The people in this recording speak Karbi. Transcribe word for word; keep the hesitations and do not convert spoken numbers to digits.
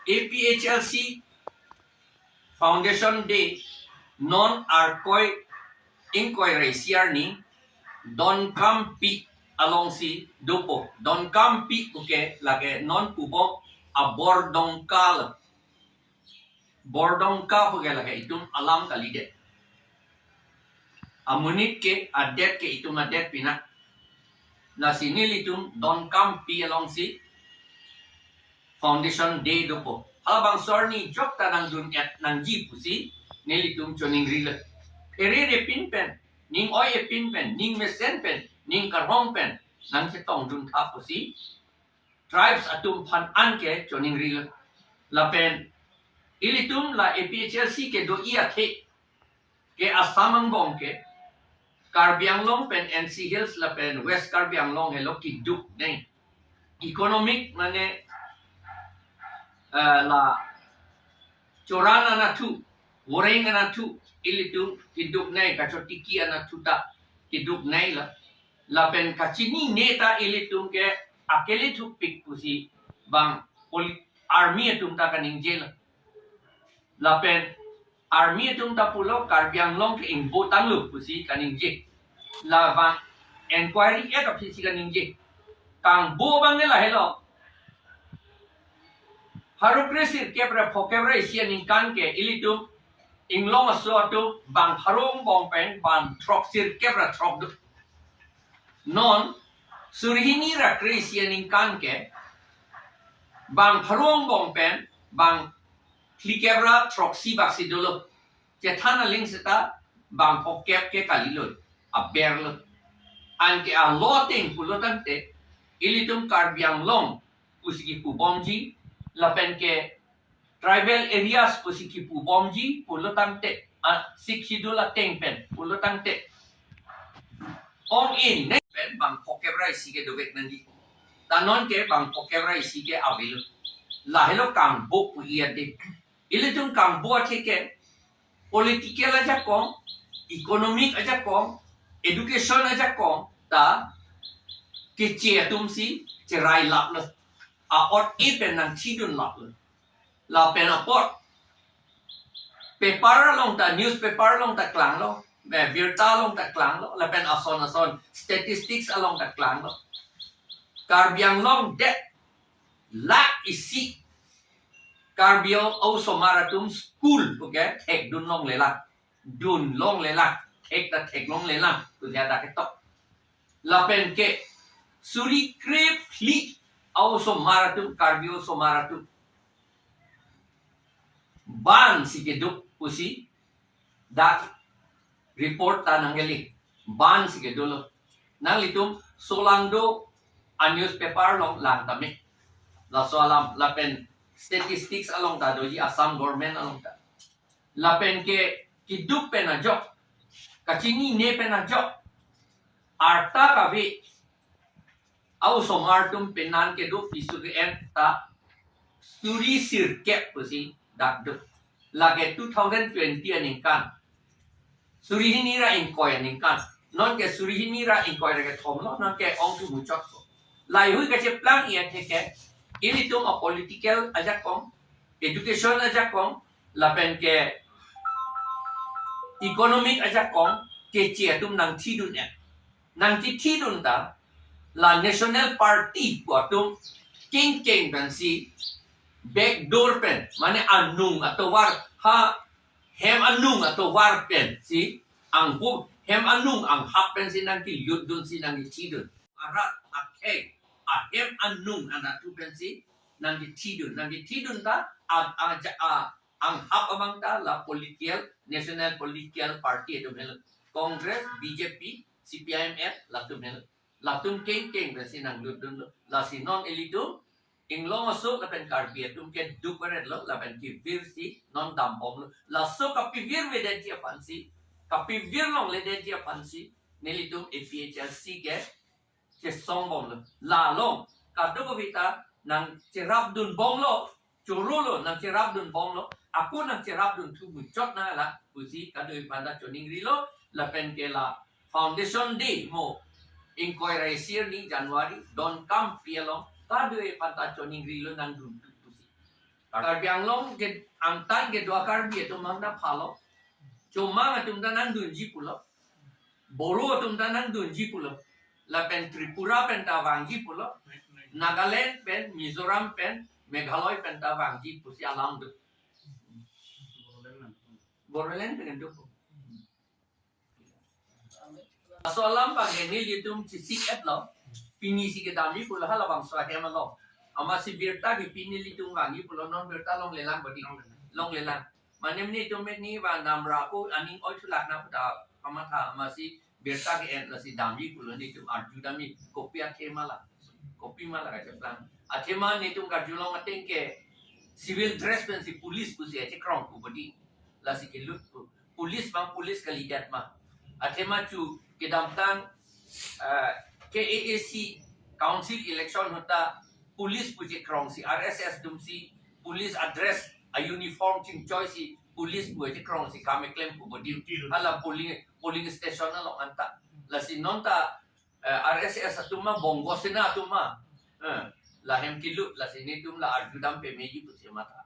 A P H L C Foundation Day non Arkoi ingkoi ra isi arni Dongkampi alongsi dopo. Dongkampi puke lake non pubom a Bordongka lo. Bordongka puke lake itum alam kalidet. Amonit ke adet ke itum adet pina. Lasi nelitum Dongkampi alongsi Foundation Day dopo. Halabangso arni jokta nangdun-et nangji pusi nelitum choningrilo. Pherere pin pen, ning oi-e pin pen, ning mesen pen, ning karhong pen nangchetongdun tha pusi tribes atum aphan anke choningrilo. Lapen ilitum la A P H L C kedo-i athe ke Assam angbong ke Karbi Anglong pen N C Hills lapen West Karbi Anglong helo kiduknei. Economic mane, eh, la choran anatthu, voreng anatthu, ilitum kiduknei, kachotiki anatthu ta kiduknei la. Lapen kachinine ta ilitum ke akele thupik pusi bang poli-, army atum ta kaningje la. Lapen army atum ta pulo Karbi Anglong ke ingbo tanglo pusi kaningje. Labang inquiry et aphi si kaningje. Kangbo abang ke lahelo. Pharo kre sirkep ra phokep ra isi aningkan ke ilitum Inglong aso atum bang pharo angbong pen bang throk sirkep ra throk do. Non suri hini ra kre isi aningkan ke bang pharo angbong pen bang phlikep ra throksi baksi dolo. Chethan aling seta bang phokep ke kalilo, aber lo. Anke alo ateng pulo tangte ilitum Karbi Anglong pusi kipubomji, lapen ke tribal areas pusi kipubomji pulo tangte, a, Sixth Schedule ateng pen pulo tangte, ong-e ne pen bang phokep ra isi ke dovek nangji. Ta non ke bang phokep ra isi ke avelo. Lahelo kangbo pu-i ade. Ilitum kangbo athe ke political ajakong, economic ajakong, education ajakong ta keche atum si cherai laplo. A-ot-e pen nangthidun laplo. Lapen apot paper along ta, newspaper along ta klanglo, be birta along ta klanglo, lapen ason ason statistics along ta klanglo. Karbi Anglong det lakh isi Karbi aosomar atum school puke thekdun longlelang, dun longlelang, thek ta thek longlelang, pusi dak ketok. Lapen ke suri kre phli aosomar atum, Karbi aosomar atum ban si keduk pusi dak report ta nangkele, ban si kedolo. Nanglitum solangdo a-newspaper along lang tame. Laso alam lapen statistics along ta doji, Assam government along ta. Lapen ke kiduk pen ajok, kachinine pen ajok, arta kave aosomar atum penan kedo piso ke-en ta suri sirkep pusi dak do. Lake two thousand twenty aningkan, suri hini ra ingkoi aningkan. Non ke suri hini ra ingkoi ra kethom lo, non ke ongthu muchot lo. Laheihui kacheplang-i athe ke ilitum a-political ajakong, education ajakong, lapen ke economic ajakong keche atum nangthidun-et. Nangkethidun ta la National Party pu atum kengkeng pensi backdoor pen, mane anung atovar, ha hem anung atovar pensi, angbu hem anung anghap pensi nangkejutdunsi nangkethidun. Arat akhei ahem anung anatthu pensi nangkethidun. Nangkethidun ta a, a, a, anghap abang ta la political, national political party atum helo. Congress, B J P, C P I M L, latum helo. Latum kengkeng pensi nanglutdunlo. Lasi non ilitum Inglong aso lapen Karbi atum ke duk-et lo, lapen kevirsi non dambomlo. Laso kapivirvedetji aphansi, kapivir longledetji aphansi nelitum A P H L C ke chesongbomlo. La along kadokave ta nangcherapdunbomlo, chorolo, nangcherapdunbomlo, ako nangcherapdunthu muchot nanglang pusi kadokave aphan ta choningrilo. Lapen ke la Foundation Day mo ingkoi ra isi arni January, Dongkampi along kadokave aphan ta choningrilo nangdunthu pusi. Karbi Anglong ke angtan kedo a-Karbi atum aphan ta phalo. Chomang atum ta nangdunji pulo. Boro atum ta nangdunji pulo. Lapen Tripura pen ta vangji pulo. Nagaland pen, Mizoram pen, Meghalaya pen ta vangji pusi alam do. Bodoland pen do. Laso alam abang ke nelitum chesik-etlo. Pini si kedamji pulo halabangso ahem along. Amatsi birta ke pini nelitum vangji pulo, non birta longlelang bodi. Longlelang. Mane nelitum meni vang damra ko aning oi thulak na puta kamatha, amatsi birta ke-en lasi damji pulo, nelitum arjudamji kopi athema la. Kopi ma la kacheplang. Athema nelitum karjulong ateng ke civil dress pensi police pusi achekrong pu bodi. Lasi kelut pu. Police abang police kalidet ma. Athema chu kedamtang, eh, K A A C council election ahut ta police pu chekrongsi, R S S atumsi police adress a-uniform chingchoisi police pu chekrongsi kam keklem pu bodi. Hala polling, polling station along anta. Lasi non ta, eh, R S S atum ma, Bongo Sena atum ma. Eh, lahem kelut, lasi nelitum la arjudam pemeji pusi matha.